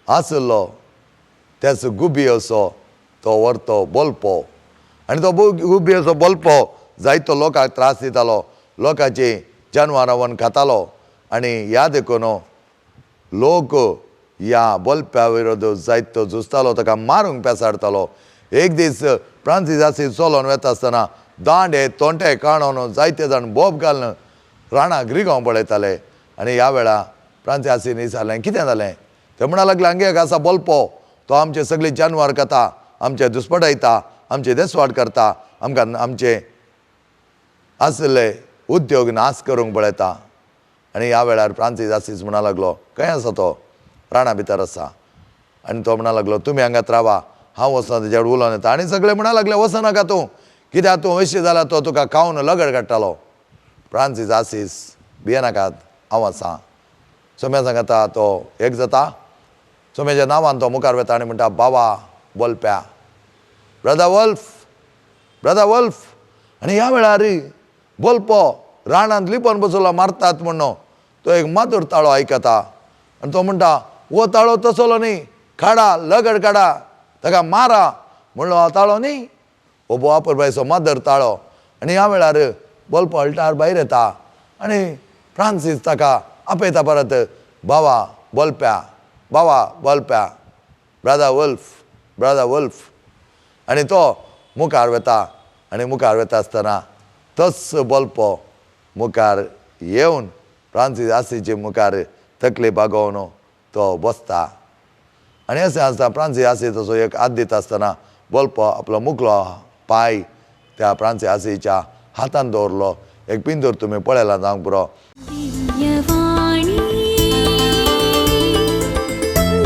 आशिल्लो त्याच गुबी असो तो व्हरतो बोलपो आनी तो गुबी असो बोलपो जायतो लोकांक त्रास दितालो, लोकांची जानवरां व्हरून खातालो. आनी ह्या देखून लोक ह्या बोलप्या विरोध जायतो झुजतालो, ताका मारूंक पेसाडतालो. एक दीस फ्रांसीस आसीस चलोन वता आसतना दांडे तोंटे काणून जायते जाण बोब घालून राणाक रिगोवंक पळयताले. आनी ह्या वेळा फ्रांसीस आसीन विचारलें कितें जालें? ते म्हणा लागले हांगे एक आसा बोलपो, तो आमचे सगळे जानवर खाता, आमचे दुस्पटायता, आमचे देसवाट करता, आमकां आमचे आशिल्ले उद्योग नाश करूंक पळयता. आनी ह्या वेळार फ्रांसीस आसीस म्हणा लागलो खंय आसा तो? राणा भितर आसा. आनी तो म्हणा लागलो तुमी हांगात रावा, हांव वचना तेज्या कडेन उलोवन येता. आनी सगळे म्हणा लागले वचनाका तूं, कित्याक तूं वयशी जाल्यार तो तुका खावन लगड काडटालो. फ्रांसीस आसीस भियेनाकात, हांव आसा. सोम्या सांगता तो एक जाता. सोम्याच्या नांवान तो मुखार वता आनी म्हणटा बाबा बोलप्या, ब्रदर वल्फ, ब्रदर वल्फ. आनी ह्या वेळार बोलपो रानांत लिपोवन बसलो मारतात म्हणून तो एक मातूर ताळो आयकता आनी तो म्हणटा हो ताळो तसलो न्ही, काडा लगड काडा, ताका मारा म्हणलो हो ताळो न्ही, हो बोवापुरबायचो मादर ताळो. आनी ह्या वेळार बोलपो अल्टार भायर येता आनी फ्रांसीस ताका आपयता परत, बाबा बोलप्या, बाबा बोलप्या, ब्रदर वल्फ, ब्रदर वल्फ. आनी तो मुखार वता आनी मुखार वता आसतना तोच बोलपो मुखार येवन फ्रांसीस आसीचे मुखार तकली बागोवन तो बसता. आनी अशें आसता फ्रांसीस आसीस तसो एक हात दिता आसतना बोलपो आपलो मुकलो पांय त्या फ्रांसीस आसीच्या हातान दवरलो. एक पिंजूर तुमी पळयला जावंक पुरो. दिव्यवाणी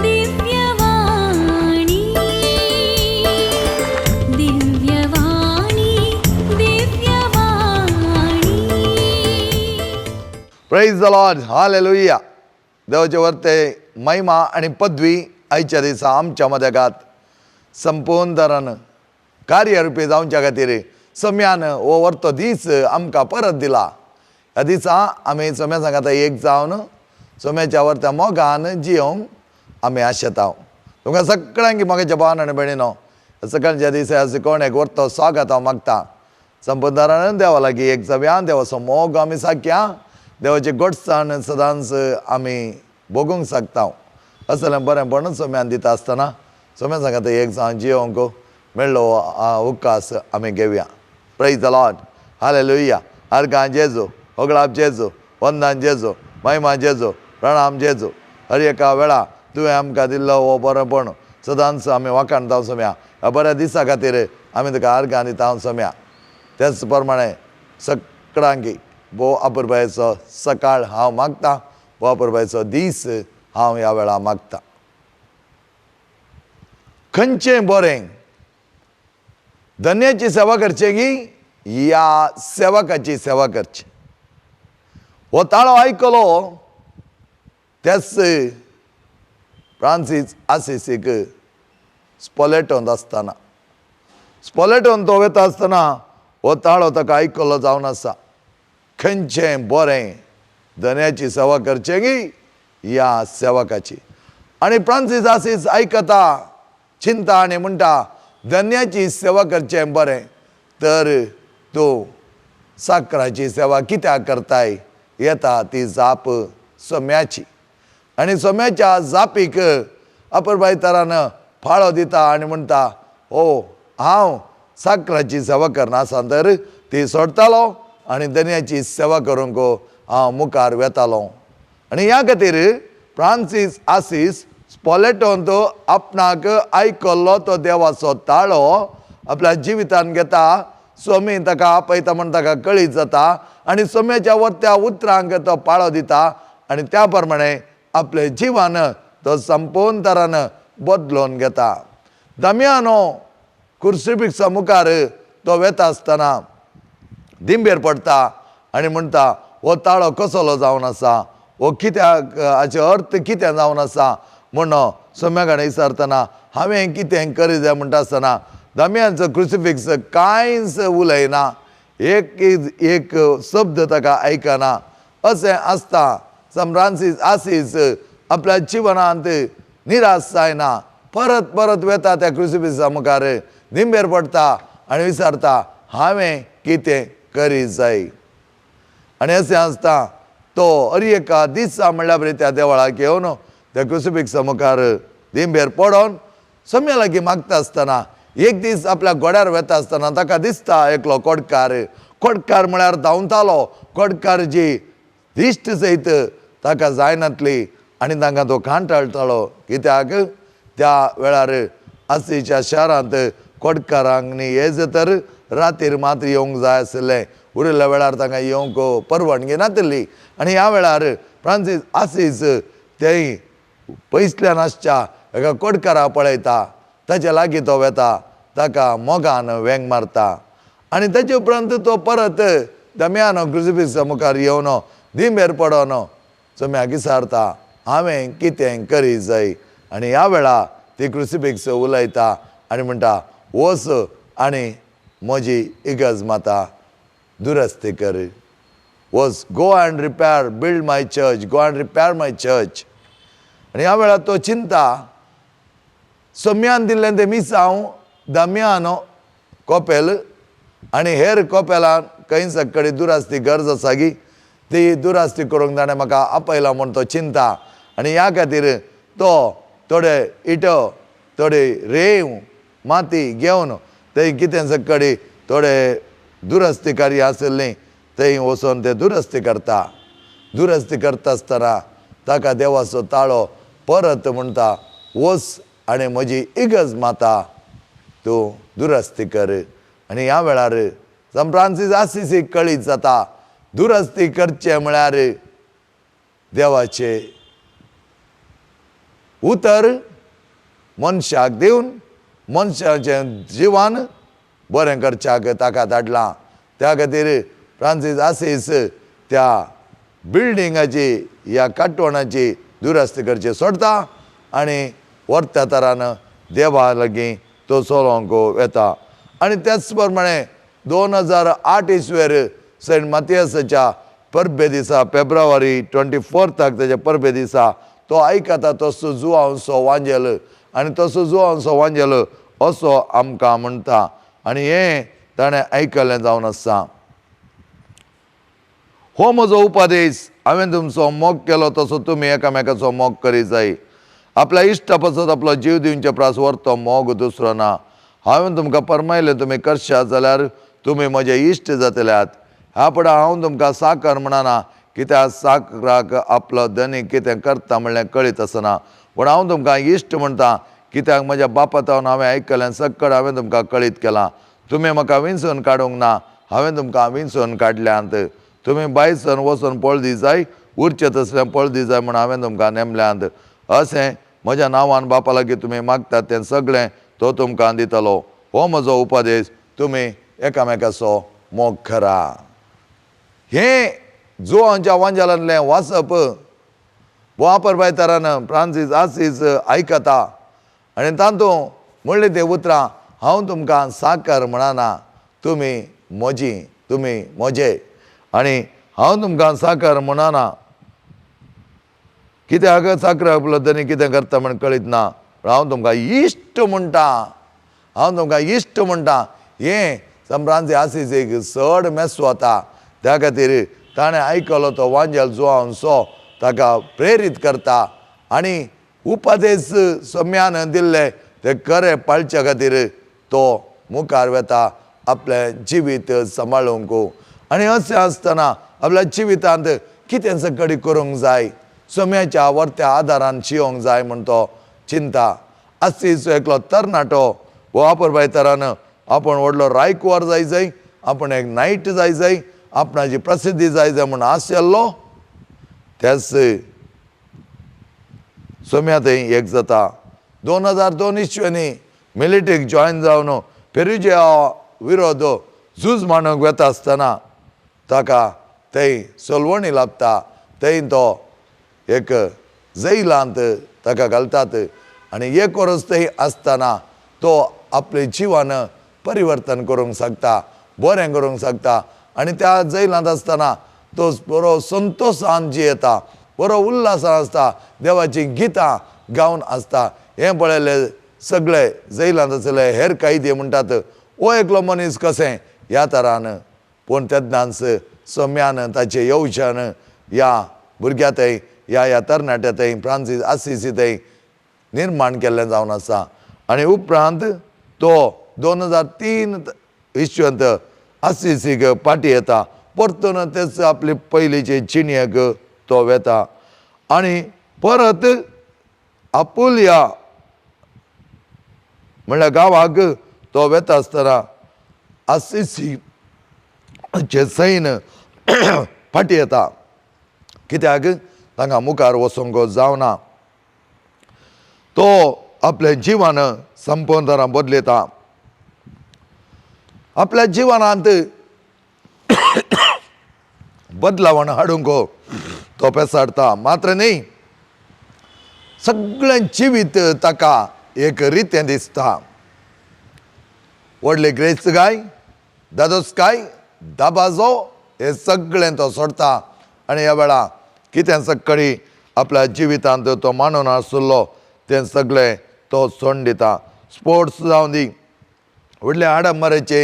दिव्यवाणी दिव्यवाणी दिव्यवाणी. प्रेज the Lord, hallelujah. देवाचे वर्ते महिमा आनी पदवी आयच्या दिसा आमच्या मदेगात संपूर्ण तरान कार्यरुपी जावच्या खातीर सम्यान हो वर्तो दीस आमकां परत दिला. ह्या दिसा आमी सम्या सांगाता एक जावन सम्याच्या वर्त्या मोगान जियोंक आमी आशेता. तुमकां सगळ्यांक म्हाका भावान आनी भयणीनो सकाळच्या दिसा कोण एक वर्तो स्वागत हांव मागता. संपूर्ण देवा लागीं एक जावया, देवाचो मोग आमी सारक्या, देवाची गोडसाण सदांच आमी भोगूंक शकता. असलें बरेंपण सोम्यान दिता आसतना सोम्या सांगाता एक जावन जियोंक मेळ्ळो उकास आमी घेवया. प्रेज the Lord, hallelujah. अर्गां जेजू, होगळाप जेजू, वंदन जेजू, महिमा जेजू, प्रणाम जेजू. हर एका वेळा तुवें आमकां दिल्लो हो बरेंपण सदांच आमी वाखाणता सोम्या. ह्या बऱ्या दिसा खातीर आमी तुका अर्गां दिता सोम्या. तेच प्रमाणे सगळ्यांक भोव अपुरबायेचो सकाळ हांव मागता, भोव अपुरबायेचो दीस हांव ह्या वेळा मागता. खंयचें बरें धन्याची सेवा करची की या सेवकाची सेवा करची? हो ताळो आयकलो त्याच फ्रांसीस आसिसीक स्पोलेटोंत आसतना, स्पोलेटोन तो वता आसतना हो ताळो ताका आयकलो जावन आसा. खंयचें बरें धन्याची सेवा करची की या सेवकाची? आनी फ्रांसीस आसीस आयकता, चिंता आनी म्हणटा धन्याची सेवा करचें बरें, तर तूं साकराची सेवा कित्याक करताय? येता ती जाप सोम्याची. आनी सोम्याच्या जापीक अपुरबाय तरान फाळो दिता आनी म्हणटा हो हांव साकराची सेवा करना आसा तर ती सोडटालो आनी धनयाची सेवा करूंक हांव मुखार वेतालो. आनी ह्या खातीर फ्रांसीस आसीस स्पोलेटोन तो आपणाक आयकल्लो तो देवाचो ताळो आपल्या जिवितान घेता. स्वामी ताका आपयता म्हूण ताका कळीत जाता आनी सोम्याच्या वरत्या उतरांक तो पाळो दिता आनी त्या प्रमाणे आपले जिवान तो संपूर्ण तरान बदलून घेता. दमियानो कुर्सिफिक्सा मुखार तो वेता आसतना दिंबेर पडटा आनी म्हणटा हो ताळो कसलो जावन आसा, हो कित्याक हाचो अर्थ कितें जावन आसा म्हूण सोम्या कडेन विचारतना हांवें कितें करी जाय म्हणटा आसतना दमियानचो क्रुसिफिक्स कांयच उलयना, एक एक शब्द ताका आयकना. अशें आसता संत फ्रांसीस आसीस आपल्या जिवनांत निराश जायना, परत परत वेता त्या क्रुसिफिक्सा मुखार, दिंबेर पडटा आनी विचारता हांवें कितें करी जाय. आनी अशें आसता तो हर एका दिसा म्हणल्यार बरी त्या देवळाक येवन त्या क्रुसिफिक्सा मुखार दिंबेर पडोन सम्या लागीं मागता आसतना एक दीस आपल्या घोड्यार वेता आसतना ताका दिसता एकलो कोडकार. कोडकार म्हळ्यार धांवतालो. कोडकार जी दिश्ट सयत ताका जायनातली आनी तांकां तो कांटाळटालो. कित्याक त्या वेळार आसीच्या शारांत कोडकारांक न्ही येज तर रातीर मात येवंक जाय आशिल्लें, उरिल्ल्या वेळार तांकां येवंक परवानगी नातिल्ली. आनी ह्या वेळार फ्रांसीस आसीस तेय पयसल्यान आसच्या एका कोडकारा पळयता, ताच्या लागीं तो वेता, ताका मोगान वेंग मारता आनी ताचे उपरांत तो परत दम्यानो क्रुसिफिक्सा मुखार येवन दिंबेर पडोन चोम्याक विचारता हांवें कितें करी जाय. आनी ह्या वेळा ती क्रुसिफिक्स उलयता आनी म्हणटा वच आनी म्हजी इगर्ज माता दुरस्ती कर. वच, go and repair, build my church, go and repair my church. आनी ह्या वेळार तो चिंता सम्यान दिल्लें तें मिसांव दम्यानो कोपेल आनी हेर कोपेलान खंय सगळी दुरास्ती गरज आसा गी ती दुरास्ती करूंक ताणें म्हाका आपयला म्हूण तो चिंता. आनी ह्या खातीर तो थोडे इटो थोडे रेंव माती घेवन थंय कितें सगळी थोडे दुरस्ती कार्य आशिल्लीं थंय वचोन ते दुरस्ती करता. दुरस्ती करता आसतना ताका देवाचो ताळो परत म्हणटा वच आनी म्हजी इगर्ज माता तूं दुरस्ती कर. आनी ह्या वेळार सांत फ्रांसीस आसिसीक कळीत जाता दुरस्ती करचें म्हळ्यार देवाचें उतर मनशाक दिवन मनशाचें जिवन बरें करच्याक ताका धाडलां. त्या खातीर फ्रांसीस आसीस त्या बिल्डिंगाची ह्या काटवणाची दुरस्ती करची सोडता आनी व्हरत्या तरान देवा लागीं तो चलोवंक वेता. आनी त्याच प्रमाणे 2008 इसवेर सेंट मातियासाच्या परबे दिसा फेब्रुवारी 24 ताच्या परबे दिसा तो आयकता तसो जुवांसो वांजेल आनी तसो जुवांसो वांजेल असो आमकां म्हणटा. आनी हें ताणें आयकल्लें जावन आसा. हो म्हजो उपदेश, हांवें तुमचो मोग केलो तसो तुमी एकामेकाचो मोग करी जाय. आपल्या इश्टा पासत आपलो जीव दिवचे प्रास व्हरतो मोग दुसरो ना. हांवें तुमकां परमायलें तुमी करशात जाल्यार तुमी म्हजे इश्ट जातल्यात. ह्या फुडें हांव तुमकां साकर म्हणना, कित्याक साकराक आपलो धनी कितें करता म्हणलें कळीत आसना. पूण हांव तुमकां इश्ट म्हणटा, कित्याक म्हज्या बापा तावन हांवें आयकलें सक्कड हांवें तुमकां कळीत केलां. तुमी म्हाका विंचून काडूंक ना, हांवें तुमकां विंचून काडल्यांत. तुमी भायरसून वचून पळदी जाय, उरचें तसलें पळदी जाय म्हूण हांवें तुमकां नेमल्यांत. अशें म्हज्या नांवान बापा लागीं तुमी मागतात तें सगळें तो तुमकां दितलो. हो म्हजो उपदेश, तुमी एकामेकाचो मोग करा. हें जुवांच्या वांजालांतलें वाचप वापर बायतारान फ्रांसीस आसीस आयकता आनी तातूंत म्हणलें तें उतरां हांव तुमकां साकर म्हणना, तुमी म्हजी, तुमी म्हजे. आनी हांव तुमकां साकर म्हणना, कित्याक साकर आपलो धनी कितें करता म्हण कळीत ना. हांव तुमकां इश्ट म्हणटा, हांव तुमकां इश्ट म्हणटा. हें फ्रांसीस आसीसीक चड मेसवता. त्या खातीर ताणें आयकलो तो वांजेल जुवांसो ताका प्रेरीत करता आनी उपदेश सम्यान दिल्ले ते खरे पाळच्या खातीर तो मुखार वेता आपलें जिवीत सांबाळूंक. आनी अशें आसतना आपल्या जिवितांत कितें सगळी करूंक जाय, सम्याच्या वर्त्या आदारान शिवंक जाय म्हूण तो चिंता. आसीस एकलो तरणाटो वापर बायतारान आपण व्हडलो रायकुवार जाय जाय, आपण एक नायट जाय जाय, आपणाची प्रसिद्धी जाय जाय म्हूण आशिल्लो. त्याच सोम्या थंय एक जाता. 2002 इसवेनी मिलिटरीक जॉयन जावन पेरुज्या विरोध झूज मांडूंक वेता आसतना ताका थंय सलवणी लाबता. थंय तो एक जैलांत ताका घालतात आनी एक वर्स थंय आसतना तो आपलें जिवन परिवर्तन करूंक शकता, बरें करूंक शकता. आनी त्या जैलांत आसतना तो बरो संतोशान जियेता, बरो उल्हासान आसता, देवाचीं गितां गावन आसता. हें पळयलें सगळे जैलांत आसले हेर कैदी म्हणटात हो एकलो मनीस कशें ह्या तरान. पूण तेन्नाच सम्यान ताचें येवजण ह्या भुरग्या थंय ह्या ह्या तरणाट्या थंय फ्रांसीस आसिसी थंय निर्माण केल्लें जावन आसा. आनी उपरांत तो 2003 इसवंत आसिसीक पाटी येता, परतून तेच आपले पयलींचे जिणेक तो वेता आनी परत आपुलया म्हणल्यार गांवाक तो वेता आसतना आसिसीचें सैन फाटी येता, कित्याक तांकां मुखार वचूंक जावना. तो आपलें जिवन संपूर्ण तरान बदलयता. आपल्या जिवनांत बदलावण हाडूंक तो पेसाडटा, मात्र न्ही सगळें जिवीत ताका एक रितें दिसता. व्हडली ग्रेस्तकाय, दादोसकाय, दाबाजो हे सगळें तो सोडटा आनी ह्या वेळा कितें सकाळी आपल्या जिवितांत तो मानून आशिल्लो तें सगळें तो सोडून दिता. स्पोर्ट्स जावं दी, व्हडले आडंबराचे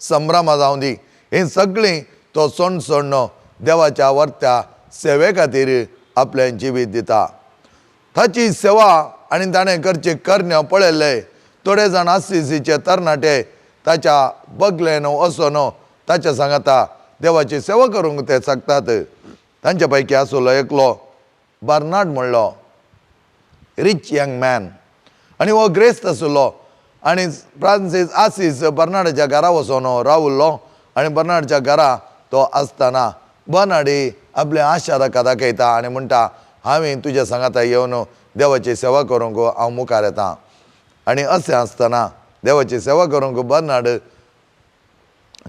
संभ्रमा जावं दी, हें सगळीं तो सोड सोडून देवाच्या वर्त्या सेवे खातीर आपलें जिवीत दिता. ताची सेवा आनी ताणें करचे करण्यो पळयल्ले थोडे जाण आसिसीचे तरणाटे ताच्या बगलेन वचून ताच्या सांगाता देवाची सेवा करूंक ते सांगतात. तांच्या पैकी आसलो एकलो बर्नार्ड म्हणलो रिच यंग मॅन आनी हो ग्रेस्त आशिल्लो आनी फ्रांसीस आसीस बर्नार्डाच्या घरा वचून रावल्लो आनी बर्नार्डच्या घरा तो आसतना बर्नार्डी आपले आशा ताका दाखयता आनी म्हणटा हांवें तुज्या सांगाता येवन देवाची सेवा करूंक हांव मुखार येता. आनी अशें आसतना देवाची सेवा करूंक बर्नार्ड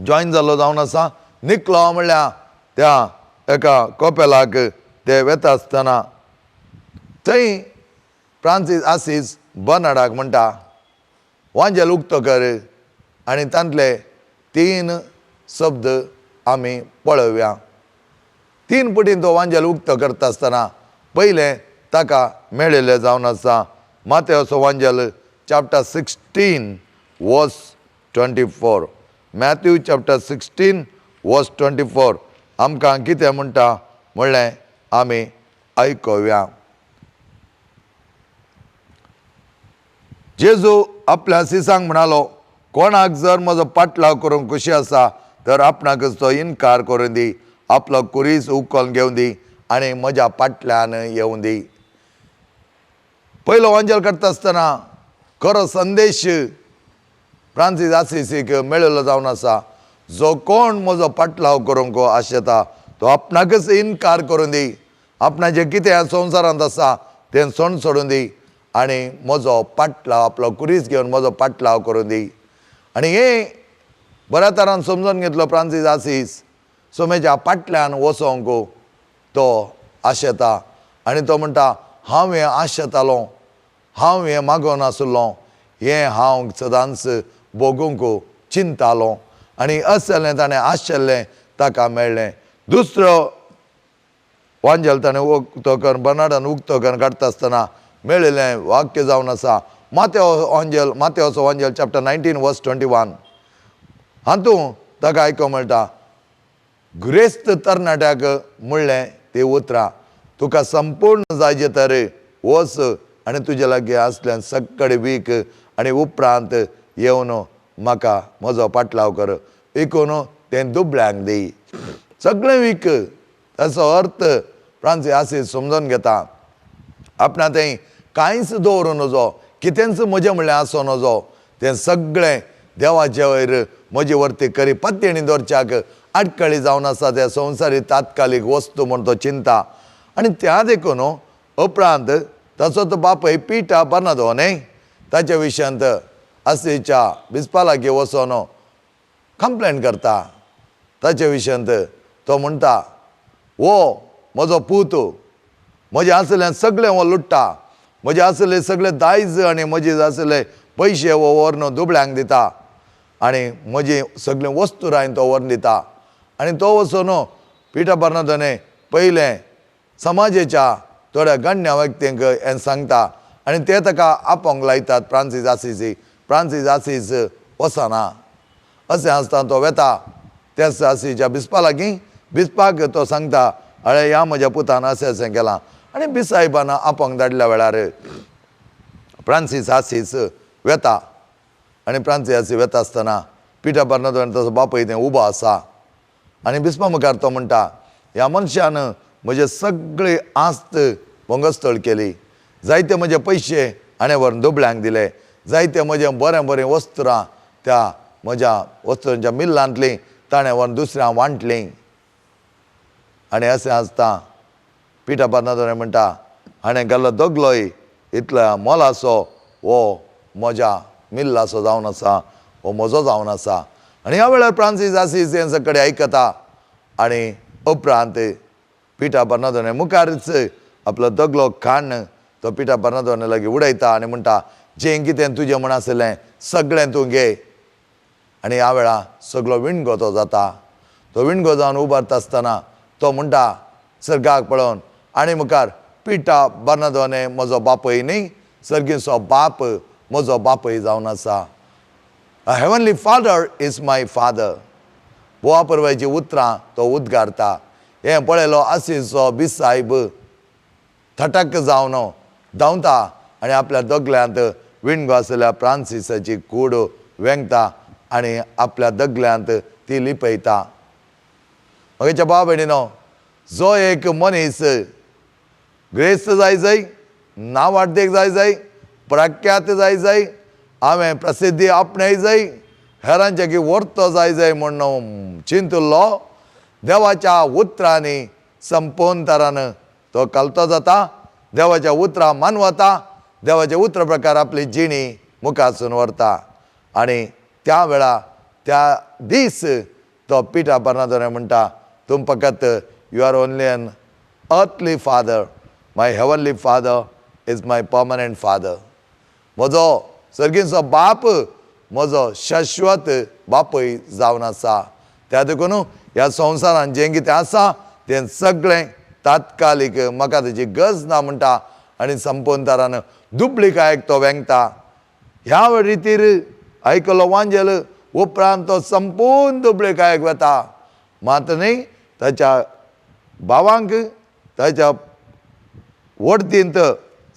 जॉयन जाल्लो जावन आसा. निकलो म्हणल्यार त्या एका कोपेलाक ते वेता आसतना थंय फ्रांसीस आसीस बर्नार्डाक म्हणटा वांजेल उक्तो कर आनी तांतले 3 शब्द आमी पळोवया. 3 पटीन तो वांजेल उक्तो करता आसतना पयलें ताका मेळिल्लें जावन आसा मातेवसो वांजेल चॅप्टर 16 वर्स 24. मॅथ्यू चॅप्टर 16 वर्स 24 आमकां कितें म्हणटा म्हणलें आमी आयकुया. जेजू आपल्या सिसांक म्हणालो कोणाक जर म्हजो पाटलाव करूंक खुशी आसा तर आपणाकच तो इनकार करून दी, आपलो कुरीस उखल घेवन दी आनी म्हज्या पाटल्यान येवं दी. पयलो वांजेल करता आसतना खरो संदेश फ्रांसीस आसिसीक मेळिल्लो जावन आसा, जो कोण म्हजो पाटलाव करूंक आशेता तो आपणाकच इनकार करून दी, आपणाचें कितें संवसारांत आसा तें सोड सोडून दी आनी म्हजो पाटलाव आपलो कुरीस घेवन म्हजो पाटलाव करून दी. आनी हें बऱ्या तरान समजून घेतलो फ्रांसीस आसीस सोमेच्या पाटल्यान वचोंक तो आशेता आनी तो म्हणटा हांव हें आशेतालो, हांव हें मागोवन आशिल्लो, हें हांव सदांच भोगूंक चिंतालो आनी असलें ताणें आशिल्लें ताका मेळ्ळें. दुसरो वांजेल ताणें उक्तो करून बर्नार्डान उक्तो करून काडटा आसतना मेळिल्लें वाक्य जावन आसा मातेव वांजेल, मातेवचो वांजेल चॅप्टर 19 वर्स 21 हातूंत ताका आयकूंक मेळटा ग्रेस्त तरणाट्याक म्हणलें ती उतरां तुका संपूर्ण जायचे तर वच आनी तुजे लागीं आसल्यान सगळे वीक आनी उपरांत येवन म्हाका म्हजो पाटलाव कर, विकून तें दुबळ्यांक दी. सगळें वीक ताचो अर्थ फ्रांसीस आसीस समजून घेता. आपणा थंय कांयच दवरूं नजो, कितेंच म्हजें म्हणल्यार आसूं नजो, तें सगळें देवाचे वयर म्हजी वरती करी पत्तेणी दवरच्याक आडखळी जावन आसा त्या संवसारी तात्कालीक वस्तू म्हूण तो चिंता. आनी त्या देखून उपरांत ताचो तो बापूय पिटा बर्नादो न्ही ताच्या विशयांत आसीच्या बिस्पा लागीं वचोन कंप्लेन करता. ताच्या विशयांत तो म्हणटा हो म्हजो पूत म्हजें आसलें सगळें हो लुट्टा, म्हजें आसले सगळे दायज आनी म्हजे आसले पयशे हो व्हरून दुबळ्यांक दिता आनी म्हजी सगळीं वस्तू रायन तो व्हरून दिता. आनी तो वचून पिटा बर्नादोने पयलें समाजेच्या थोड्या गण्य व्यक्तींक हें सांगता आनी ते ताका आपोवंक लायतात फ्रांसीस आसीसी. फ्रांसीस आसीस वचना. अशें आसतना तो वेता त्याच आसीच्या बिस्पा लागीं. बिस्पाक तो सांगता, अळे ह्या म्हज्या पुतान अशें अशें केलां. आनी बिसायबान आपोवंक धाडल्या वेळार फ्रांसीस आसीस वेता आनी फ्रांसीस आसीस वेता आसतना पिटा बार्नादो ताचो बापूय थंय उबो आसा आनी बिस्पा मुखार तो म्हणटा, ह्या मनशान म्हजे सगळी आस्त भोंगस्थळ केली, जायते म्हजे पयशे हाणें व्हरून दुबळ्यांक दिले, जायते म्हजे बरें बरें वस्त्रां त्या म्हज्या वस्त्रांच्या मिल्लांतलीं ताणें व्हरून दुसऱ्यांक वांटलीं. आनी अशें आसता पिटा बार्नादो म्हणटा, हाणें घाल्लो दगलोय इतल्या मोलाचो हो म्हज्या मिल्लाचो जावन आसा, हो म्हजो जावन आसा. आनी ह्या वेळार फ्रांसीस आसीस हें सगळे आयकता आनी उपरांत पिटा बार्नादोने मुखारच आपलो दगलो काण्ण तो पिटा बार्नादोने लागीं उडयता आनी म्हणटा, जें कितें तुजें म्हण आसलें सगळें तूं घे. आनी ह्या वेळार सगळो विणगो तो जाता. तो विणगो जावन उबारता आसतना तो म्हणटा सर्गाक पळोवन आनी मुखार, पिटा बार्नादोने म्हजो बापूय न्ही, सर्गीचो बाप म्हजो बापूय जावन आसा. A heavenly father is my father. बोवा परवायची उतरां तो उद्गारता. हें पळयलो आसीसो बिसायब थटक जावन धांवता आनी आपल्या दगल्यांत विणगो आशिल्ल्या फ्रांसिसाची कूड वेंगता आनी आपल्या दगल्यांत ती लिपयता. म्हगेच्या भाव भयणीनो, जो एक मनीस ग्रेस्त जाय जाय, नांवाडदेक जाय जाय, प्रख्यात जाय जाय, हांवें प्रसिद्धी आपणाय जाय, हेरांच्या की व्हरतो जाय जाय म्हूण चिंतुल्लो, देवाच्या उतरांनी संपूर्ण तरान तो कलतो जाता, देवाच्या उतरां मानवता, देवाच्या उतरा प्रकार आपली जिणी मुखासून व्हरता. आनी त्या वेळा त्या दीस तो पिटा बार्नादोने म्हणटा, तूं फकत you are only an earthly father, my heavenly father is my permanent father. म्हजो सर्गीचो बाप म्हजो शाश्वत बापूय जावन आसा. त्या देखून ह्या संवसारान जें कितें आसा तें सगळें तात्कालीक, म्हाका तेजी गरज ना म्हणटा. आनी संपूर्ण तरान दुबळिकायेक तो वेंगता. ह्या रितीर आयकलो वांजेल उपरांत तो संपूर्ण दुबळिकायेक वता. मात न्ही ताच्या भावांक ताच्या वडतींत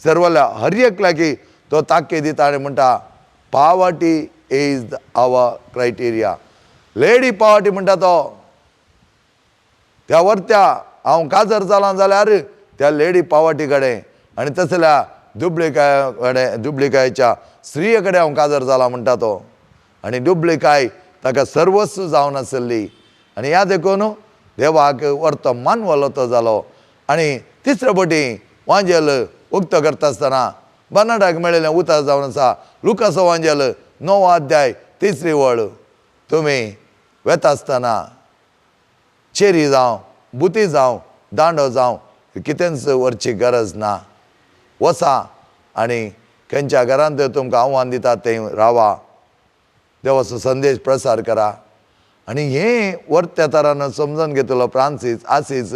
सर्वल्या हर एक लागीं तो ताकीद दिता आनी म्हणटा, poverty is our criteria. Lady poverty म्हणटा तो. त्या वरत्या हांव काजर जालां जाल्यार त्या लेडी पावर्टी कडेन आनी तसल्या दुबळिकाय कडेन, दुबळिकायच्या स्त्रिये कडेन हांव काजर जाला म्हणटा तो. आनी दुबळिकाय ताका सर्वस्व जावन आसली. आनी ह्या देखून देवाक व्हरतो मानवलो तो जालो. आनी तिसरे पटी वांजेल उक्तो करता आसतना बर्नाडाक मेळिल्लें उतर जावन आसा लुकासो वांजेल 9 अध्याय 3 वळ. तुमी वेता आसतना चेरी जावं, बुती जावं, दांडो जावं, कितेंच व्हरची गरज ना. वसा आनी खंयच्या घरांत तुमकां आव्हान दिता तें रावा, देवाचो संदेश प्रसार करा. आनी हें वर्त्या तरान समजून घेतलो फ्रांसीस आसीस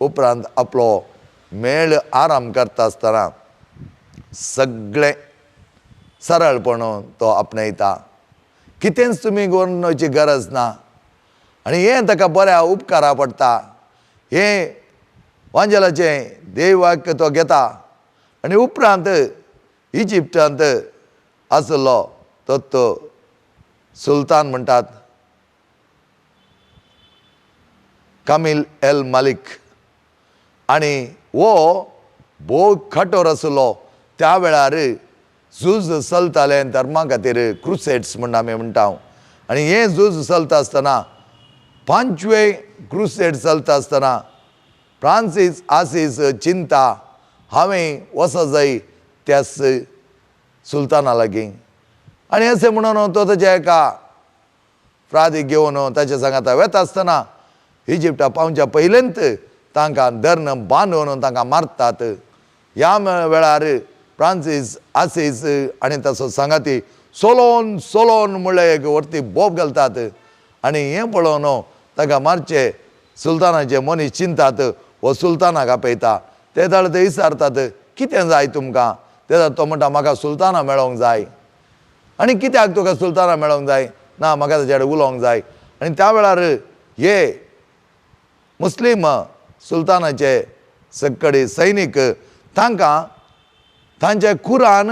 उपरांत आपलो मेळ आराम करता आसतना सगळें सरळपण तो आपणायता. कितेंच तुमी घेवन वचची गरज ना. आनी हें ताका बऱ्या उपकारा पडटा. हें वांजेलाचें देवाक तो घेता. आनी उपरांत इजिप्टांत आसलो तो सुलतान म्हणटात कामील एल मालिक. आनी हो भोव कठोर आसलो. त्या वेळार झूज चलतालें धर्मा खातीर, क्रुसेड्स म्हण आमी म्हणटा. आनी हें झूज चलता आसतना 5वे क्रुसेड चलता आसतना फ्रांसीस आसीस चिंता हांवें वचो जाय त्याच सुलताना लागीं. आनी अशें म्हणून तो ताच्या एका फ्रादीक घेवन ताच्या सांगाता वेता आसतना इजिप्टा पावच्या पयलेंत तांकां धरण बांदून तांकां मारतात. ह्या वेळार फ्रांसीस आसीस आनी ताचो सांगाती सोलोन सोलोन म्हणलें एक वरती बोब घालतात. आनी हें पळोवन ताका मारचे सुलतानाचे मनीस चिंतात, हो सुलतानाक आपयता. ते जाल्यार ते विचारतात, कितें जाय तुमकां? तेन्ना तो म्हणटा म्हाका सुलताना मेळोंक जाय. आनी कित्याक तुका सुलताना मेळोंक जाय? ना, म्हाका ताचे कडेन उलोवंक जाय. आनी त्या वेळार हे मुस्लीम सुलतानाचे सक्कडे सैनीक तांकां तांच्या कुरान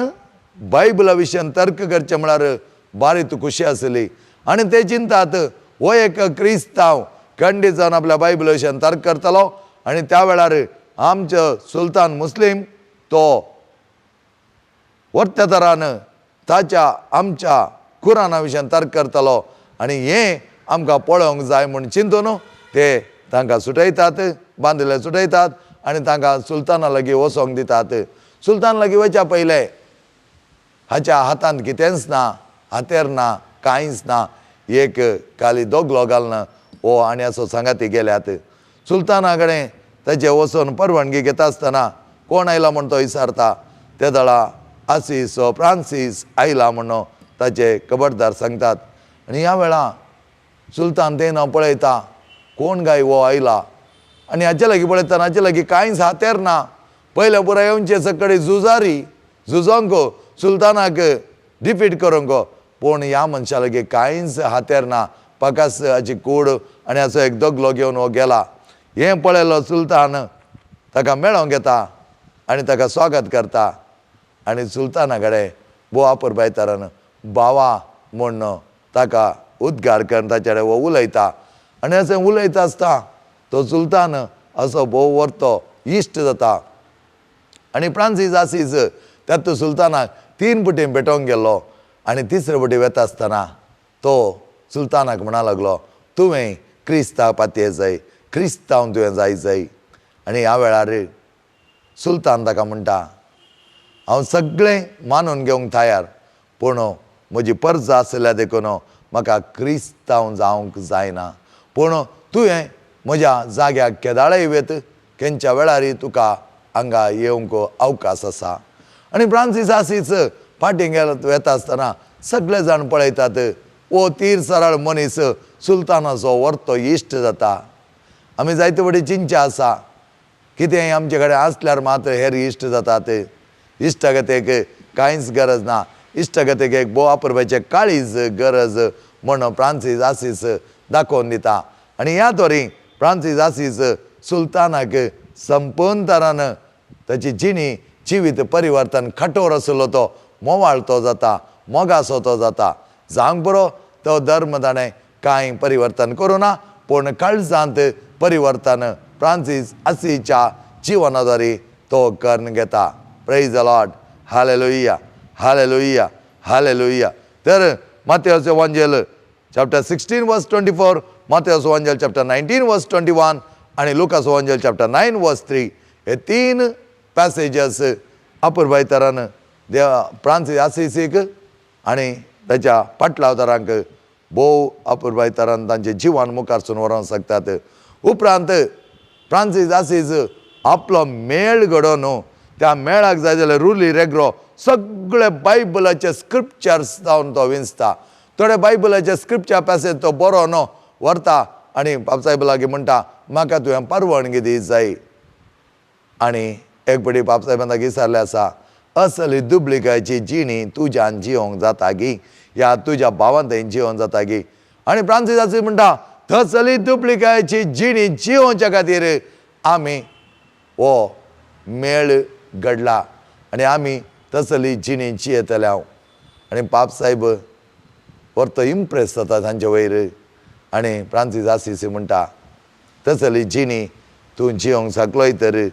बायबला विशयान तर्क करचें म्हळ्यार बारीक खुशी आसली. आनी ते चिंतात हो एक क्रिस्तांव खंडीत जावन आपल्या बायबला विशयान तर्क करतलो आनी त्या वेळार आमचो सुलतान मुस्लीम तो वर्त्या तरान ताच्या आमच्या कुराना विशयान तर्क करतलो आनी हें आमकां पळोवंक जाय म्हूण चिंतून ते तांकां सुटयतात, बांदिल्ले सुटयतात आनी तांकां सुलताना लागीं वचोंक दितात. सुलतान लागीं वयच्या पयलें हाच्या हातांत कितेंच ना, हातेर ना, कांयच ना, एक काली दोगलो घालून हो आनी असो सांगाती गेल्यात. सुलताना कडेन ताचे वचून परवानगी घेता आसतना कोण आयला म्हूण तो विचारता. ते दळा आसीस फ्रांसीस आयला म्हूण ताचे खबरदार सांगतात. आनी ह्या वेळा सुलतान तें ना पळयता कोण काय हो आयला आनी हाचे लागीं पळयतना हाचे लागीं कांयच हातेर ना. पयल्या पुराय येवचे सकाळी झुजारी झुजोंक सुलतानाक डिफीट करूंक, पूण ह्या मनशा लागीं कांयच हातेर ना, पकास हाची कूड आनी हाचो एक दगलो घेवन हो गेला. हें पळयलो सुलतान ताका मेळोंक येता आनी ताका स्वागत करता आनी सुलताना कडेन भोव आपुरबायतारान भावा म्हूण ताका उद्गार करून ताचे कडेन हो उलयता. आनी अशें उलयता आसता तो सुलतान असो भोव व्हरतो इश्ट जाता. आनी फ्रांसीस आसीस त्यात सुलतानाक 3 पटी भेटोवंक गेल्लो आनी तिसरे पटी वेता आसतना तो सुलतानाक म्हणा लागलो तुवें क्रिस्तांव पातये जाय, क्रिस्तांव तुवें जाय जाय. आनी ह्या वेळार सुलतान ताका म्हणटा हांव सगळें मानून घेवंक तयार, पूण म्हजी परजा आसल्या देखून म्हाका क्रिस्तांव जावंक जायना, पूण तुवें म्हज्या जाग्याक केदाळय वेत, केंच्या वेळारय तुका हांगा येवंक अवकाश आसा. आनी फ्रांसीस आसीस फाटीं वता आसतना सगळे जाण पळयतात हो तीर सरळ मनीस सुलतानाचो व्हरतो इश्ट जाता. आमी जायते फावटी चिंतचें आसा कितेंय आमचे कडेन आसल्यार मात्र हेर इश्ट जातात, इश्टागतेक कांयच गरज ना, इश्टागतेक एक भोव आपुरबायचें काळीज गरज म्हूण फ्रांसीस आसीस दाखोवन दिता. आनी ह्या तरी फ्रांसीस आसीस सुलतानाक संपूर्ण तरान ताची जिणी जिवीत परिवर्तन कठोर आशिल्लो तो मोवाळ तो जाता, मोगासो तो जाता. जावंक बरो तो धर्म ताणें कांय परिवर्तन करूं ना, पूण काळजांत परिवर्तन फ्रांसीस आसीच्या जिवनाद्वारे तो करून घेता. Praise the Lord, hallelujah, hallelujah, hallelujah. तर मातेवस वांजेल चॅप्टर 16 वर्स 24, मातेवस वांजेल चॅप्टर 19 वर्स 21 आनी लुकास वांजेल चॅप्टर 9 वर्स 3 हे 3 पॅसेजस अपुरबायतरान देव फ्रांसीस आसीसीक आनी ताच्या पाटलावदारांक भोव अपुरबायतरान तांचें जिवन मुखारसून व्हरोंक शकतात. उपरांत फ्रांसीस आसीस आपलो मेळ घडोवन त्या मेळाक जाय जाल्यार रुली रेग्रो सगळे बायबलाचे स्क्रिप्चर्स जावन तो विंचता. थोडे बायबलाचे स्क्रिप्चर पॅसेज तो बरो न्हू व्हरता आनी बापसाहेब लागीं म्हणटा म्हाका तुवें परवानगी दी जाय. आनी एक पटी बापसाहेबान ताका विचारलें आसा असली दुबलिकायची जिणी तुज्यान जिवंक जाता गी, ह्या तुज्या भावान थंय जिवंक जाता गी? आनी फ्रांसीस आसीस म्हणटा तसली दुबलिकायची जिणी जिवोवच्या खातीर आमी हो मेळ घडला आनी आमी तसली जिणी जियेतले हांव. आनी पापसाहेब परतो इम्प्रेस जाता तांचे वयर आनी फ्रांसीस आसीस म्हणटा तसली जिणी तूं जिवंक शकलोय तर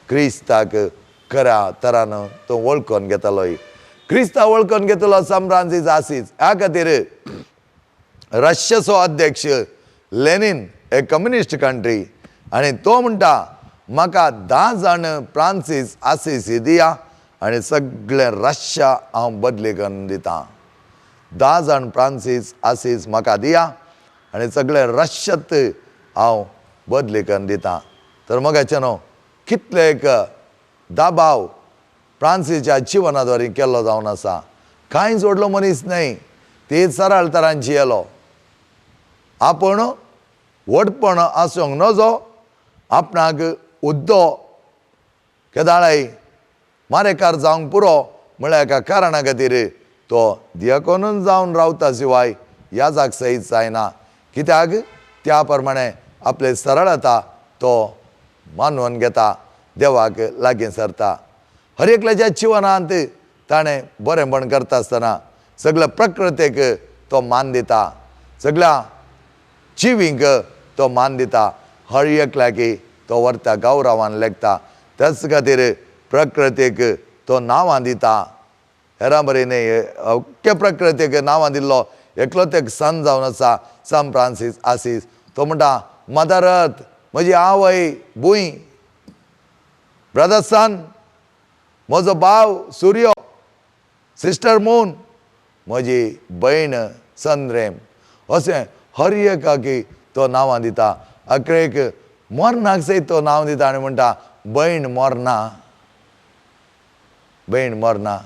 क्रिस्ताक खऱ्या तरान तूं वळखून घेतलोय, क्रिस्ताक वळखून घेतलो सम फ्रांसीस आसीस. ह्या खातीर रशियाचो अध्यक्ष लेनिन एक कम्युनिस्ट कंट्री आनी तो म्हणटा म्हाका 10 जाण फ्रांसीस आसीस दिया आनी सगळें रशिया हांव बदली करून दिता. 10 जाण फ्रांसीस आसीस म्हाका दिया आनी सगळें रशियात हांव बदली करून दिता. तर मगाचें न्हू कितले एक दबाव फ्रांसीच्या जिवनाद्वारे केल्लो जावन आसा. कांयच व्हडलो मनीस न्हय, ते सरळ तरान जियेलो. आपूण व्हडपण आसूंक नजो, आपणाक उद्दो केदाळाय मारेकार जावंक पुरो म्हळ्यार एका कारणा खातीर तो दियाकोनूच जावन रावता शिवाय याजाक सयत जायना. कित्याक त्या प्रमाणे आपले सरळता तो मानून घेता, देवाक लागीं सरता. हर एकल्याच्या जिवनांत ताणें बरेंपण करता आसतना सगळ्या प्रकृतेक तो मान दिता, सगळ्या जिवींक तो मान दिता, हर एकल्याक तो व्हरता गौरवान लेखता. त्याच खातीर प्रकृतीक तो नांवां दिता. हेरां बरी न्हय, अख्खे प्रकृतीक नांवां दिल्लो एकलोच एक सन जावन आसा सन फ्रांसीस आसीस. तो म्हणटा मदर अर्थ, म्हजी आवय भूंय, ब्रदर सन, म्हजो भाव सूर्य, सिस्टर मून, म्हजी भयण संद्रेम, अशें हर एकाकी तो नांवां दिता. अकरेक मरणाक सयत तो नांव दिता आनी म्हणटा भयण मरना, भयण मरना.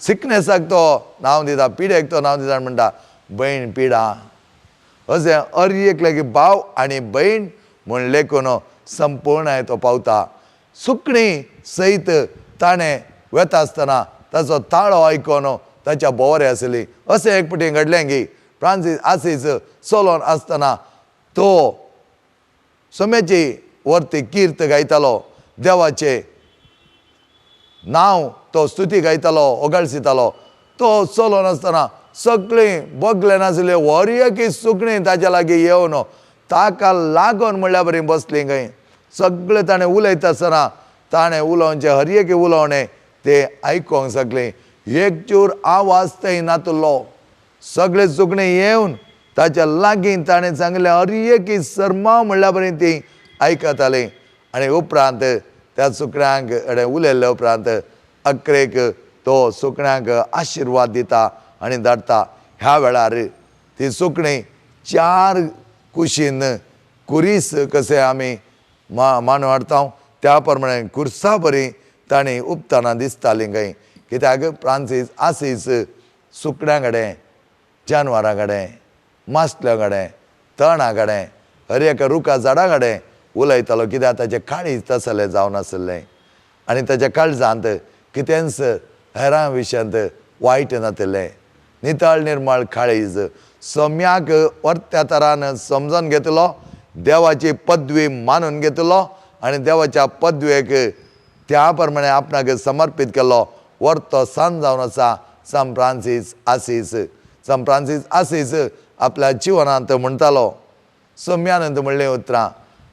सिकनेसाक तो नांव दिता, पिडेक तो नांव दिता आनी म्हणटा भयण पिडा. अशें हर एकल्याक भाव आनी भयण म्हूण लेखून संपूर्ण तो पावता. सुकणीं सयत ताणें वेता आसतना ताचो ताळो आयकून ताच्या भोंवरे आसली. अशें एक फावटी घडलें की फ्रांसीस आसीस चलोन आसतना तो सोम्याची वरती किर्त गायतालो, देवाचें नांव तो स्तुती गायतालो, ओगळसितालो. तो चलोन आसतना सगळीं बगले नासले वरयकी सुकणीं ताच्या लागीं येवन ताका लागून म्हणल्या बरी बसलीं खंय. सगळें ताणें उलयता आसतना ताणें उलोवचें हर एक उलोवणें तें आयकोंक सगळीं, एकचूर आवाज थंय नातलो. सगळे सुकणें येवन ताच्या लागीं ताणें सांगलें हर एक सरमांव म्हणल्या बरी ती आयकतालीं. आनी उपरांत त्या सुकण्यांक कडेन उलयल्ल्या उपरांत अकरेक तो सुकण्यांक आशिर्वाद दिता आनी धाडटा. ह्या वेळार ती सुकणीं चार कुशीन कुरीस कशें आमी मांडू हाडटा त्या प्रमाणे कुर्सा बरी तांणी उपतना दिसतालीं खंय. कित्याक फ्रांसीस आसीस सुकण्यां कडेन, जानवरां कडेन, मासल्यां कडेन, तणा कडेन, हर एका रुखा झाडां कडेन उलयतालो. कित्याक ताचें काळीज तसलें जावन आसलें आनी ताच्या काळजांत कितेंच हेरां विशयांत वायट नातिल्लें. नितळ निर्मळ काळीज सम्याक वर्त्या तरान समजून घेतलो, देवाची पदवी मानून घेतलो आनी देवाच्या पदवेक त्या प्रमाणे आपणाक समर्पीत केलो. वर्तो सन जावन आसा सन फ्रांसीस आसीस. सन फ्रांसीस आसीस आपल्या जिवनांत म्हणटालो सम्यानंद म्हणलें उतरां,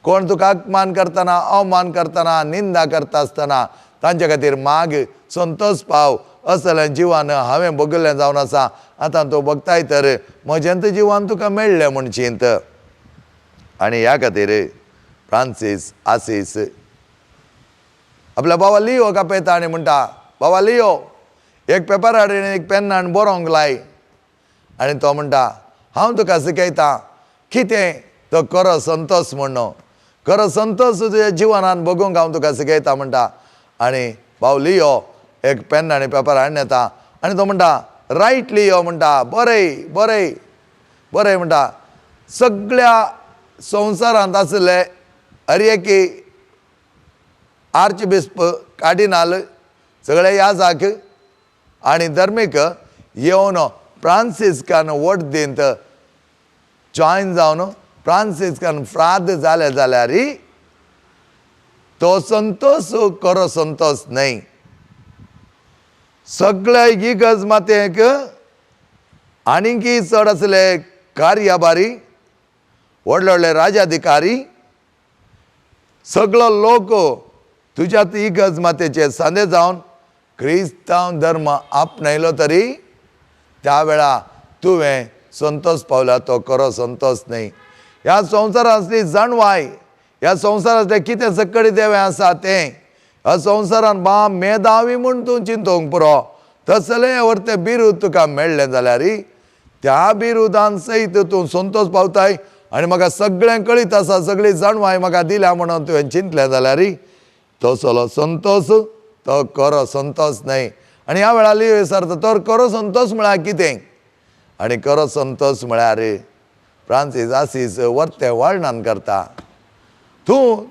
कोण तुका अपमान करतना, अवमान करतना, निंदा करता आसतना तांचे खातीर माग, संतोष पाव. असलें जिवान हांवें भोगिल्लें जावन आसा, आतां तूं भोगताय तर म्हजें जिवान तुका मेळ्ळें म्हूण चिंत. आनी ह्या खातीर फ्रांसीस आसीस आपल्या बाबा लियो कापयता आनी म्हणटा बाबा लियो एक पेपर हाड आनी एक पेन हाड बरोवंक लाय. आनी तो म्हणटा हांव तुका शिकयता कितें तो खरो संतोष म्हणून, खरो संतोष तुज्या जिवनान भोगूंक हांव तुका शिकयता म्हणटा. आनी भाव लियो एक पेन आनी पेपर हाडून येता आनी तो म्हणटा रायट लियो म्हणटा, बरय बरय बरय म्हणटा. सगळ्या संवसारांत आशिल्ले हर एकी आर्चबिस्प, कार्डिनाल, सगळे याजाक आनी धर्मीक येवन फ्रांसिस्कान वोट दीत जॉयन जावन फ्रांसिस्कान फ्राद जाले जाल्यार तो संतोष खरो संतोष न्हय. सगळे इगर्ज मातेक आनीकय चड आसले कार्याभारी, व्हडले व्हडले राजाधिकारी, सगळो लोक तुज्या इगर्ज मातेचे सांदे जावन क्रिस्तांव धर्म आपणायलो तरी त्या वेळा तुवें संतोष पावला तो खरो संतोष न्हय. ह्या संवसारांतली जाणवाय, ह्या संवसारांतलें कितें सकडी देवें आसा तें, ह्या संवसारान बा मेधावी म्हूण तूं चिंतूंक पुरो तसलें व्हरतें बिरूद तुका मेळ्ळें जाल्यार त्या बिरुदान सयत तूं संतोष पावताय आनी म्हाका सगळें कळीत आसा, सगळी जाणवाय म्हाका दिल्या म्हणून तुवें चिंतलें जाल्यार तसलो संतोष तो खरो संतोष न्हय. आनी ह्या वेळार लियो विचारता तर खरो संतोष म्हळ्यार कितें? आनी खरो संतोष म्हळ्यार फ्रांसीस आसीस वर्तें वर्णन करता. तूं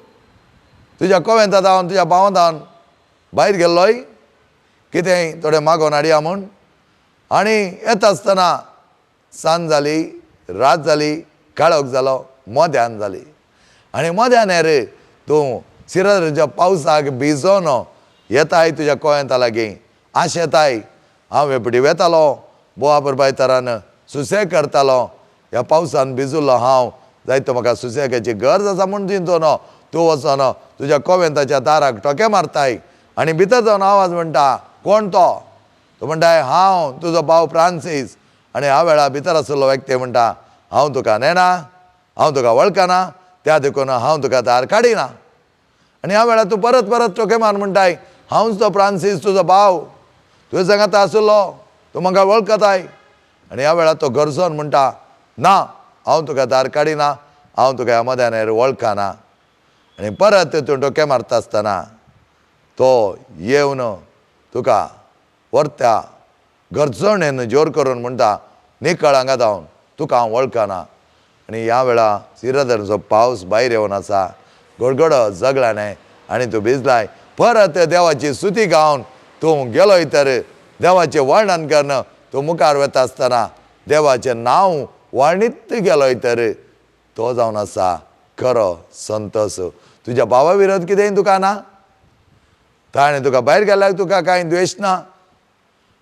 तुज्या कोवेंता धांवन तुज्या भावां धांवन भायर गेल्लोय कितेंय थोडें मागोवन हाडया म्हूण. आनी येता आसतना सांज जाली, रात जाली, काळोख जालो, मध्यान जाली. आनी मध्यानेर तूं सिराच्या पावसाक भिजोन येताय तुज्या कोयंता लागीं, आशेताय हांव हे पटी वेतालो, बोवा पुरबायतारान सुसेग करतालो, ह्या पावसान भिजुल्लो हांव, जायतो म्हाका सुसेगाची गरज आसा म्हूण चिंतून तूं वचोन तुज्या कोवेंताच्या दाराक टोके मारताय आनी भितर जावन आवाज म्हणटा, कोण तो? तो म्हणटाय, हांव तुजो भाव फ्रांसीस. आनी ह्या वेळार भितर आशिल्लो व्यक्ती म्हणटा, हांव तुका नेणा, हांव तुका वळखना, त्या देखून हांव तुका दार काडिना. आनी ह्या वेळार तूं परत परत टोके मार म्हणटाय, हांवच तो फ्रांसीस तुजो भाव, तुवें सांगाता आशिल्लो, तूं म्हाका वळखताय. आनी ह्या वेळार तो गरजोन म्हणटा, ना, हांव तुका दार काडिना, हांव तुका ह्या मध्यानेर वळखना. आनी परत तूं टोके मारता आसतना तो येवन तुका व्हरता, गरजणेन जोर करून म्हणटा, निकळ हांगा जावन, तुका हांव वळखना. आनी ह्या वेळार सिरधरचो पावस भायर येवन आसा, गडगडो जगलाने आनी तूं भिजलाय. परत देवाची स्तुती गावन तूं गेलोय तर देवाचें वर्णन करून तूं मुखार वता आसतना देवाचें नांव वर्णीत गेलोय तर तो जावन आसा खरो संतोश. तुज्या भावा विरोध कितेंय तुका ना, ताणें तुका भायर गेल्यार तुका कांय द्वेश ना,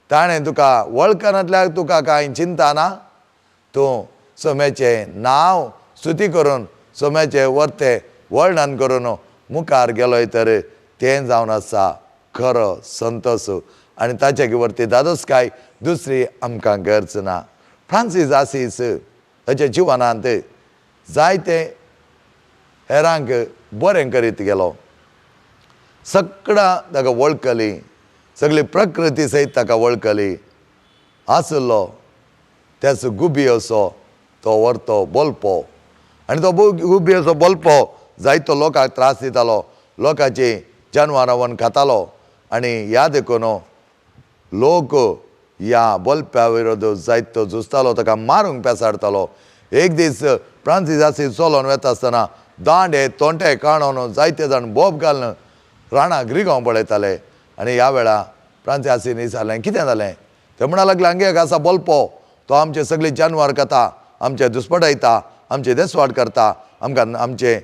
ताणें तुका वळखनातल्यार तुका कांय चिंता ना, तूं सोम्याचें नांव स्तुती करून सोम्याचें वर्तें वर्णन करून मुखार गेलोय तर तें जावन आसा खरो संतोश. आनी ताचे वरती दादोसकाय दुसरी आमकां गरज ना. फ्रांसीस आसीस ताच्या जिवनांत जायते हेरांक बरें करीत गेलो, सगळां ताका वळखली, सगळी प्रकृती सयत ताका वळखली. आशिल्लो त्याचो गुबी असो तो व्हरतो बोलपो, आनी तो गुबी असो बोलपो जायतो लोकांक त्रास दितालो, लोकांची जानवरां व्हरून खातालो. आनी ह्या देखून लोक ह्या बोलप्या विरोध जायतो झुजतालो, ताका मारूंक पेसाडतालो. एक दीस फ्रांसीस आसीस चलोन वता आसतना दांडे तोंटे काणून जायते जाण बोब घालून राणाक रिगोवंक पळयताले. आनी ह्या वेळार फ्रांसीस आसीन विचारलें, कितें जालें? ते म्हणा लागले, हांगे एक आसा बोलपो, तो आमचे सगळे जानवर खाता, आमचे दुस्पटायता, आमचे देसवाट करता, आमकां आमचे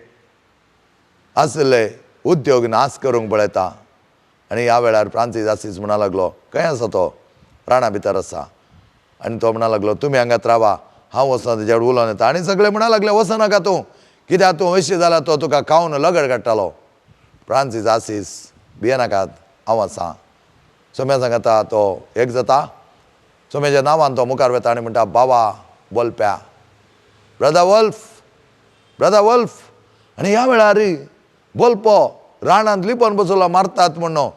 आशिल्ले उद्योग नाश करूंक पळयता. आनी ह्या वेळार फ्रांसीस आसीस म्हणा लागलो, खंय आसा तो? राणा भितर आसा. आनी तो म्हणा लागलो, तुमी हांगात रावा, हांव वचना तेज्या कडेन उलोवन येता. आनी सगळे म्हणा लागले, वचनाका तूं, कित्याक तूं अशी जाल्यार तो तुका खावन लगड काडटालो. फ्रांसीस आसीस भियेनाकात, हांव आसा. सोम्या सांगता तो एक जाता, सोम्याच्या नांवान तो मुखार वता आनी म्हणटा, बाबा बोलप्या, ब्रदर वल्फ, ब्रदर वल्फ. आनी ह्या वेळार बोलपो रानांत लिपोवन बसलो मारतात म्हणून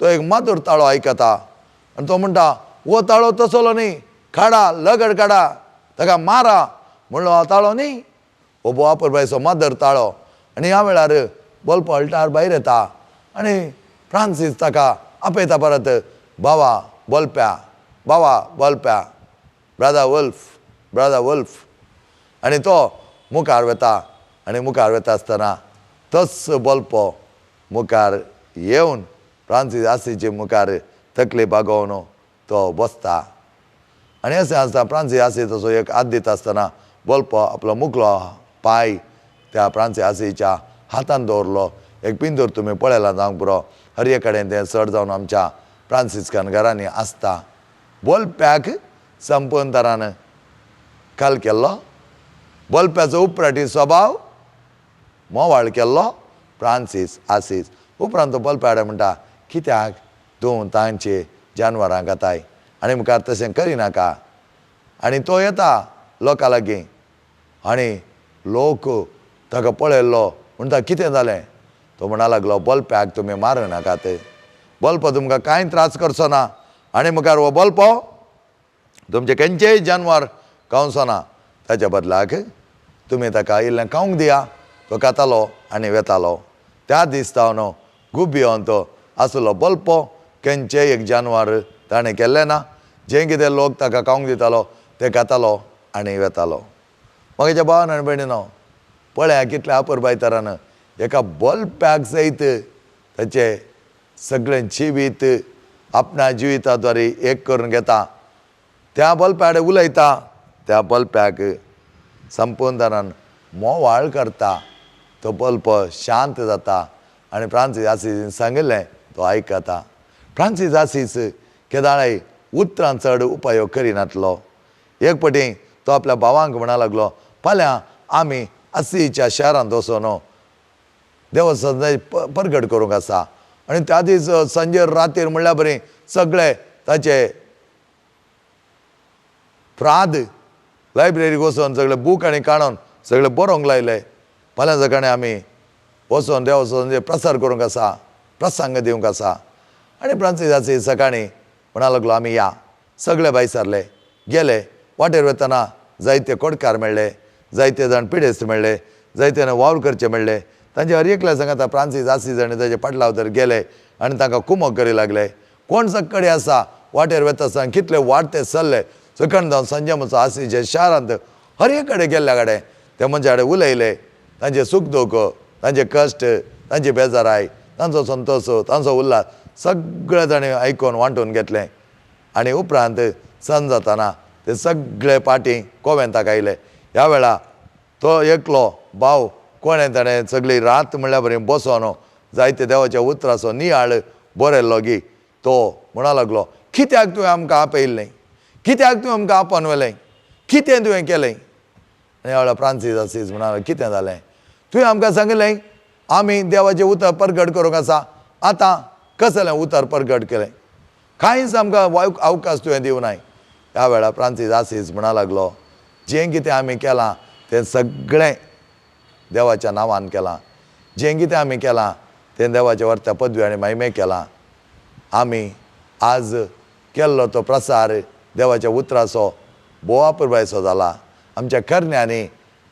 तो एक मातूर ताळो आयकता आनी तो म्हणटा, हो ताळो तसलो न्ही, काडा लगड काडा, ताका मारा म्हणलो हो ताळो न्ही, हो बोवापुरबायचो मदर ताळो. आनी ह्या वेळार बोलपो अल्टार भायर येता आनी फ्रांसीस ताका आपयता परत, बाबा बोलप्या, बाबा बोलप्या, ब्रदर वल्फ, ब्रदर वल्फ. आनी तो मुखार वता आनी मुखार वता आसतना तोच बोलपो मुखार येवन फ्रांसीस आसीचे मुखार तकली बागोवन तो बसता. आनी अशें आसता फ्रांसीस आसीस तसो एक हात दिता आसतना बोलपो आपलो मुकलो पांय त्या फ्रांसीस आसीच्या हातान दवरलो. एक पिंदूर तुमी पळयलां जावंक पुरो, हर एक कडेन तें चड जावन आमच्या फ्रांसिस्कन घरांनी आसता. बोलप्याक संपूर्ण काल केल्लो, बोलप्याचो उपराटी स्वभाव मोवाळ केल्लो फ्रांसीस आसीस. उपरांत तो बोलप्या कडेन म्हणटा, कित्याक तूं तांचे जानवरां खाताय आनी मुखार तशें करिनाका. आनी तो येता लोकां लागीं आनी लोक ताका पळयल्लो म्हणटा, कितें जालें? तो म्हणा लागलो, बोलप्याक तुमी मारूं नाकात, बोलपो तुमकां कांय त्रास करचो ना आनी मुखार हो बोलपो तुमचें खंयचेय जानवर खावचो ना, ताच्या बदलाक तुमी ताका इल्लें खावंक दिया. तो खातालो आनी वेतालो. त्या दीस जावन गुबियोन तो आसलो बोलपो खंयचेय एक जानवर ताणें केल्लें ना, जें कितें लोक ताका खावंक दितालो तें खातालो आनी वेतालो. म्हज्या भावान आनी भयणीनो, पळया कितल्या अपुरबायतरान एका बोलप्याक सयत ताचे सगळें जिवीत आपणा जिविता द्वारे एक करून घेता, त्या बल्प्या कडेन उलयता, त्या बल्प्याक संपूर्णतान मोवाळ करता, तो बल्प शांत जाता आनी फ्रांसीस आसीस सांगिल्लें तो आयकता. फ्रांसीस आसीस केदाळाय उतरां चड उपयोग करिनातलो. एक पटी तो आपल्या भावांक म्हणा लागलो, फाल्यां आमी आसीच्या शहरांत वचोन देवस्थान परगट करूंक आसा. आनी त्या दीस सांजे रातीर म्हणल्यार बरी सगळे ताचे प्राद लायब्ररीक वचोन सगळे बूक आनी काडून सगळे बरोवंक लायले. फाल्यां सकाळीं आमी वचोन देवस्थानाचेर प्रसार करूंक आसा, प्रसंग दिवंक आसा. आनी फ्रांसीस आसी सकाळीं म्हणा लागलो आमी या. सगळे भायर सरले, गेले. वाटेर वतना जायते कोडकार मेळ्ळे, जायते जाण पिडेस्त मेळ्ळे, जायते जाण वावर करचे मेळ्ळे. तांचे हर एकल्या सांगाता फ्रांसीस आसीस आनी ताचे पाटलाव तर गेले आनी तांकां कुमक करी लागले. कोण सकाळी आसा वाटेर वता आसतना कितले वाडते चल्ले. सकाळी जावन सांजे म्हणचो आसीच्या शारांत हर एक कडेन गेल्ल्या कडेन ते मनशा कडेन उलयले. तांचे सूख दुख, तांचे कश्ट, तांची बेजाराय, तांचो संतोश, तांचो उल्हास सगळे ताणें आयकून वांटून घेतलें. आनी उपरांत सांज जातना ते सगळे पाटी कोवेंताक आयले. ह्या वेळा तो एकलो भाव कोणें ताणें सगळी रात म्हणल्यार बरी बसोन जायते देवाच्या उतराचो नियाळ बरयल्लो गी तो म्हणा लागलो, कित्याक तुवें आमकां आपयल्लें, कित्याक तुवें आमकां आपोवन व्हेलें, कितें तुवें केलें? आनी ह्या वेळार फ्रांसीस आसीस म्हणालो, कितें जालें? तुवें आमकां सांगलें आमी देवाचें उतर परगट करूंक आसा, आतां कसलें उतर परगट केलें? कांयच आमकां अवकाश तुवें दिवनाय. ह्या वेळार फ्रांसीस आसीस म्हणा लागलो, जें कितें आमी केलां तें सगळें देवाच्या नांवान केलां, जें कितें आमी केलां तें देवाच्या वर्त्या पदवी आनी महिमे केलां. आमी आज केल्लो तो प्रसार देवाच्या उतराचो भोव अपुरबायचो जाला. आमच्या करण्यांनी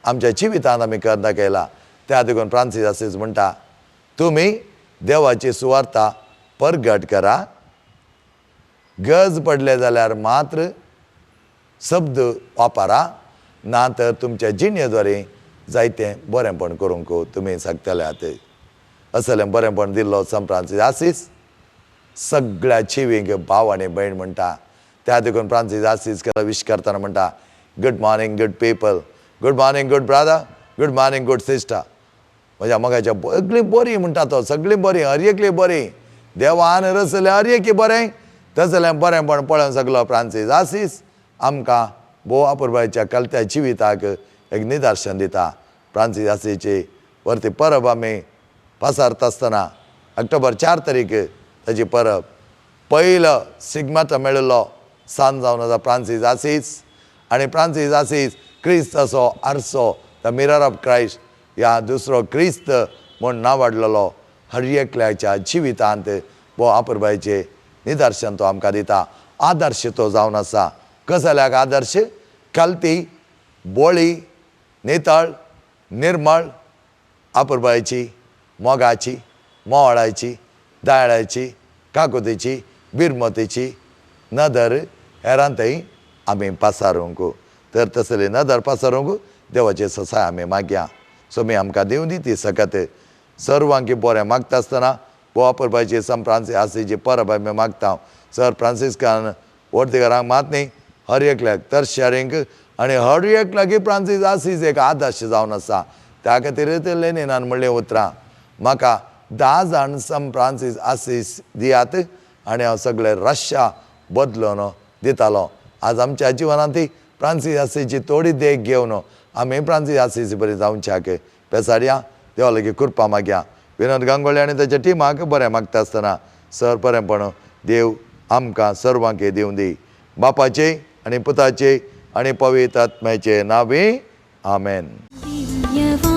आमच्या जिवितांत आमी कर दाखयला. त्या देखून फ्रांसीस आसीस म्हणटा, तुमी देवाची सुवार्ता परगट करा, गरज पडले जाल्यार मात्र शब्द वापरा, ना तर तुमच्या जिणेद्वारे जायतें बरेंपण करूंक तुमी शकतले. आतां असलें बरेंपण दिल्लो संत फ्रांसीस आसीस सगळ्या जिवींक भाव आनी भयण म्हणटा. त्या देखून फ्रांसीस आसीस केला विश करतना म्हणटा, good morning good people, good morning good brother, good morning good sister. म्हज्या मोगाच्या सगळीं बरीं म्हणटा तो, सगळीं बरीं, हर एकलीं बरीं, देवान रचलें हर एकी बरें, तसलें बरेंपण पळोवन सगलो फ्रांसीस आसीस आमकां भोव अपुरबायेच्या कलत्या जिविताक एक निदर्शन दिता. फ्रांसीस आसीची वरती परब आमी पासारता आसतना ऑक्टोबर 4 तारीख ताची परब, पयलो सिग्माता मेळिल्लो सांज जावन आसा फ्रांसीस आसीस. आनी फ्रांसीस आसीस क्रिस्ताचो आरसो, the mirror of Christ, ह्या दुसरो क्रिस्त म्हूण नांवाडलेलो हर एकल्याच्या जिवितांत भोव अपुरबायेचें निदर्शन तो आमकां दिता. आदर्श तो जावन आसा. कसल्याक आदर्श? कल्ती, बोळी, नितळ, निर्मळ, अपुरबायेची, मोगाची, मोवाळाची, दयाळाची, काकुतीची, बिरमतीची नदर हेरांतय आमी पासारूंक. तर तसली नदर पासारूंक देवाचे ससाय आमी मागया. सोमी आमकां दिवं दी ती सकत. सर्वांकी बरें मागता आसतना भोव अपुरबायेची संत फ्रांसीस आसीची परब आमी मागता. सर फ्रांसिस्कान वर्तीकारांक मात न्ही, हर एकल्याक तरशारींक आनी हर एकल्याक फ्रांसीस आसीस एक आदर्श जावन आसा. त्या खातीर ते लेनिनान म्हणलीं उतरां, म्हाका 10 जाण संत फ्रांसीस आसीस दियात आनी हांव सगळे रश्या बदलून दितालो. आज आमच्या जिवनांत फ्रांसीस आसीची थोडी देख घेवन आमी फ्रांसीस आसीस बरी जावच्याक पेसाडया देवा लागीं कृपा मागया. विनोद गांगोळी आनी ताच्या टिमाक बरें मागता आसतना सर बरेंपण देव आमकां सर्वांक दिवं दी. बापाचे आनी पुताचे आनी पवित्र आत्म्याचे नांवी आमेन. दिव्यवाणी.